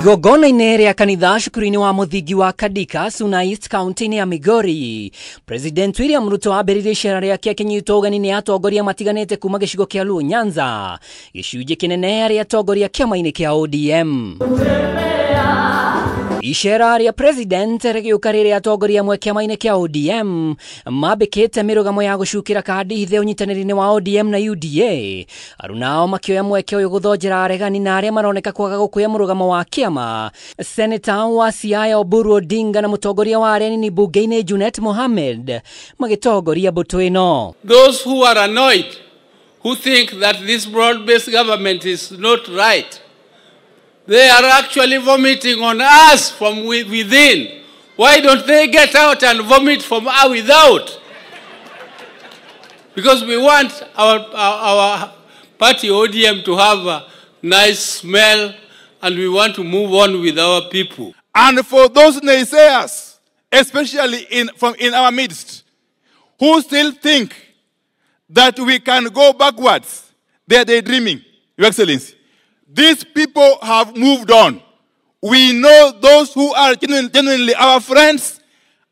Igongona-inĩ rĩa kanitha cukuru-inĩ wa mũthingi wa Kadika, Suna East, kaunti-inĩ ya Migori, President William Ruto ambĩrĩirie icera rĩake akĩnyitwo ũgeni nĩ atongoria matiganĩte kuma gĩcigo kĩa Luo Nyanza, gĩcunjĩ kĩnene arĩ atongoria kĩama-inĩ kĩa ODM. Icera rĩa President rĩgĩũka rĩrĩa atongoria amwe kĩama-inĩ kĩa ODM mambĩkĩte mĩrũgamo ya gũcukĩra kandi hithe ũnyitanĩri-inĩ wa ODM na UDA. Aruna makĩoya mweke ũyũ gũthonjera aregani na arĩa maroneka kwaga gũkuya mũrũgamo wa kĩama. Senator wa Siaya Oburu Odinga na mũtongoria wa arĩa anini bunge-inĩ Junet Mohamed magĩtongoria mbũtũ ĩno. Those who are annoyed, who think that this broad-based government is not right, they are actually vomiting on us from within. Why don't they get out and vomit from without? Because we want our party ODM to have a nice smell, and we want to move on with our people. And for those naysayers, especially in our midst, who still think that we can go backwards, they are daydreaming, Your Excellency. These people have moved on. We know those who are genuinely our friends,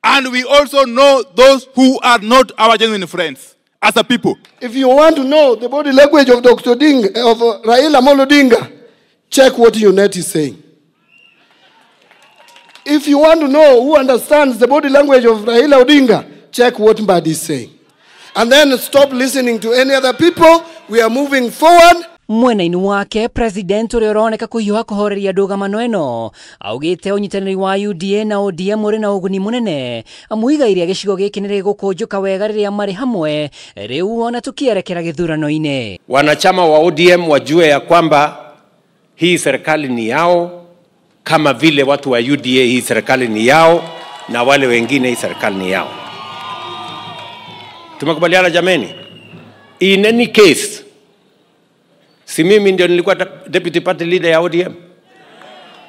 and we also know those who are not our genuine friends as a people. If you want to know the body language of Dr. Odinga, of Raila Amolo Odinga, check what UNET is saying. If you want to know who understands the body language of Raila Odinga, check what Mbadi is saying. And then stop listening to any other people. We are moving forward. Mwena-inĩ wake President ũrĩa ũroneka kũhiũha kũhoreria ndũgamano ĩno augĩte ũnyitanĩri wa UDA na ODM ũrĩ na ũguni mũnene amu igai rĩa gĩcigo gĩkĩ nĩ rĩgũkũnjũka wega rĩrĩa marĩ hamwe rĩu ona tũkĩerekera gĩthurano-inĩ. Wanachama wa ODM wajue ya kwamba hii serikali ni yao, kama vile watu wa UDA hii serikali ni yao, na wale wengine hii serikali ni yao. Tumekubaliana jameni? In any case, si mimi ndio nilikuwa deputy party leader ya ODM.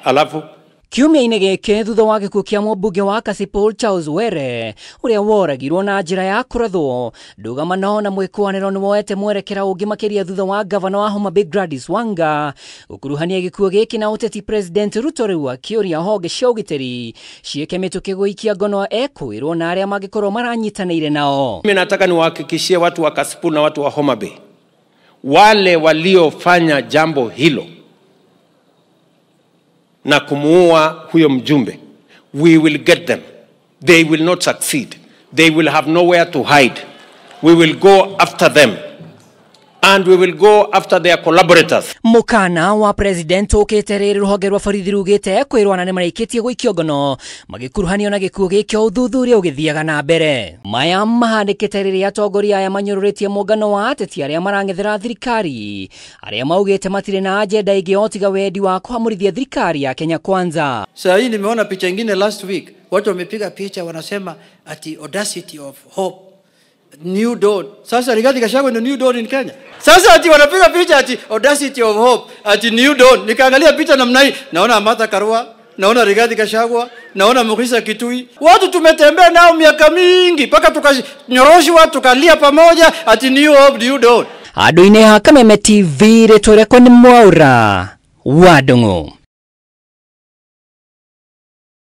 Alafu kiumia-inĩ gĩkĩ thutha wa gĩkuũ kĩa mũmbunge wa Kasipul Charles Were ũrĩa woragirwo na njĩra ya kũrathwo, ndũgamano na mwĩkũanĩro nĩ woete mwerekera ũngĩ makĩria thutha wa gavana wa Homa Bay Gladys Wanga gũkuruhania gĩkuũ gĩkĩ na ũteti. President Ruto rĩu akĩũria honge cia ũgitĩri ciĩke mĩtũkĩ gũikia ngono ekwĩrwo na arĩa mangĩkorwo maranyitanĩire nao. Mimi nataka niwahakikishie watu wa Kasipul na watu wa Homa Bay, wale waliofanya jambo hilo na kumuua huyo mjumbe, we will get them. They will not succeed. They will have nowhere to hide. We will go after them. And we will go after their collaborators. Mukana wa President ũkĩte rĩrĩ rũhonge rwa borithi rugĩte kwĩrwo na nĩmarĩkĩtie gũikio ngono magĩkuruhanio na gĩkuũ gĩkĩ ũthuthuria ũgĩthiaga na mbere. Maya mahandĩkĩte rĩrĩa atongoria aya manyũrũrĩtie mũngano wa ateti arĩa marang'ethera thirikari arĩa maugĩte matirĩ na agenda ĩngĩ o tiga wendi wa kũhamũrithia thirikari ya Kenya Kwanza. Saa hii nimeona picha ingine last week, watu wamepiga picha wanasema ati audacity of hope, new dawn. Sasa Rigathi Gachagua ndio new dawn in Kenya. Sasa ati wanapiga picha ati audacity of hope, ati new dawn. Nikaangalia picha namna hii, naona Martha Karua, naona Rigathi Gachagua, naona Mukhisa Kitui. Watu tumetembea nao miaka mingi mpaka tukanyoroshwa tukalia pamoja ati new hope, new dawn. Andũ-inĩ ha Kameme TV rĩtwa rĩakwa nĩ Mwaura wa Ndung'u.